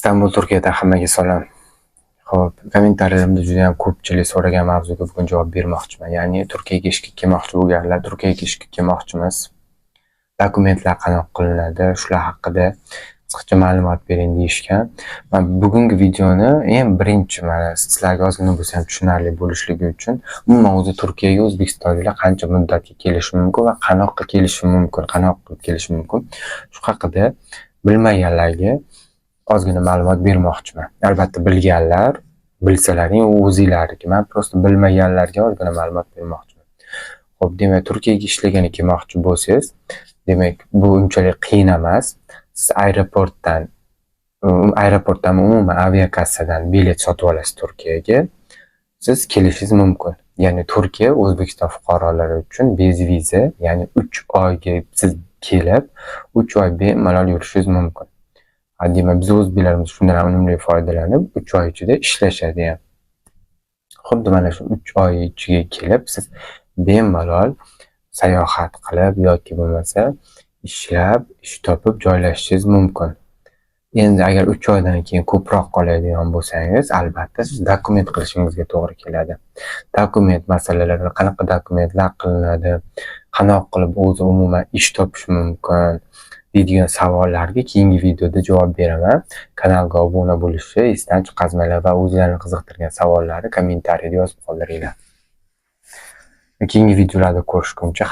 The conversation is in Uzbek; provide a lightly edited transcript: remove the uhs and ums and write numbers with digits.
Istanbul, Turkiyadan hammaga salom. Xo'p, kommentariyalarda judayam ko'pchilik so'ragan mavzuga bugun javob bermoqchiman. Ya'ni Turkiyaga ishga kelmoqchi bo'lganlar, Turkiyaga ishga kelmoqchimiz. Dokumentlar qanaqa qilinadi, shular haqida qisqacha ma'lumot bering deyishgan. Man bugungi videoni eng birinchi mana sizlarga ozgina bo'lsa ham tushunarli bo'lishligi uchun umuman o'zi Turkiyaga o'zbekistonliklar qancha muddatga kelishi mumkin va qanaqa kelishi mumkin, qanaqa qilib kelishi mumkin, shu haqida bilmaganlarga ozgina ma'lumot bermoqchiman. Albatta, bilganlar bilsalaring, u o'zinglarniki. Man просто bilmaganlarga ozgina ma'lumot bermoqchiman. Xo'p, demak, Turkiyaga ishlagani kelmoqchi bo'lsangiz, demak, bu unchalik qiyin emas. Siz aeroportdan, umuman aviakassadan bilet sotib olasiz Turkiyaga. Siz kelishingiz mumkin. Ya'ni Turkiya O'zbekiston fuqarolari uchun без viza, ya'ni 3 oyga siz kelib, 3 oy bemalol yurishingiz mumkin. Ha, demak, biz o'zbeklarimiz shundan ham unumli foydalanib, 3 oy ichida ishlashadi ham. Xuddi mana shu 3 oy ichiga kelib, siz bemalol sayohat qilib yoki bo'lmasa ishlab, ish topib joylashishingiz mumkin. Endi agar 3 oydan keyin ko'proq qoladigan bo'lsangiz, albatta siz dokument qilishingizga to'g'ri keladi. Dokument masalalari, qanaqa dokumentlar qilinadi, qanaqa qilib o'zi umuman ish topish mumkin deydigan savollarga keyingi videoda javob beraman. Kanalga obuna bo'lishni esdan chiqarmanglar va o'zlarini qiziqtirgan savollarni kommentariyada yozib qoldiringlar. Keyingi videolarda ko'rishguncha.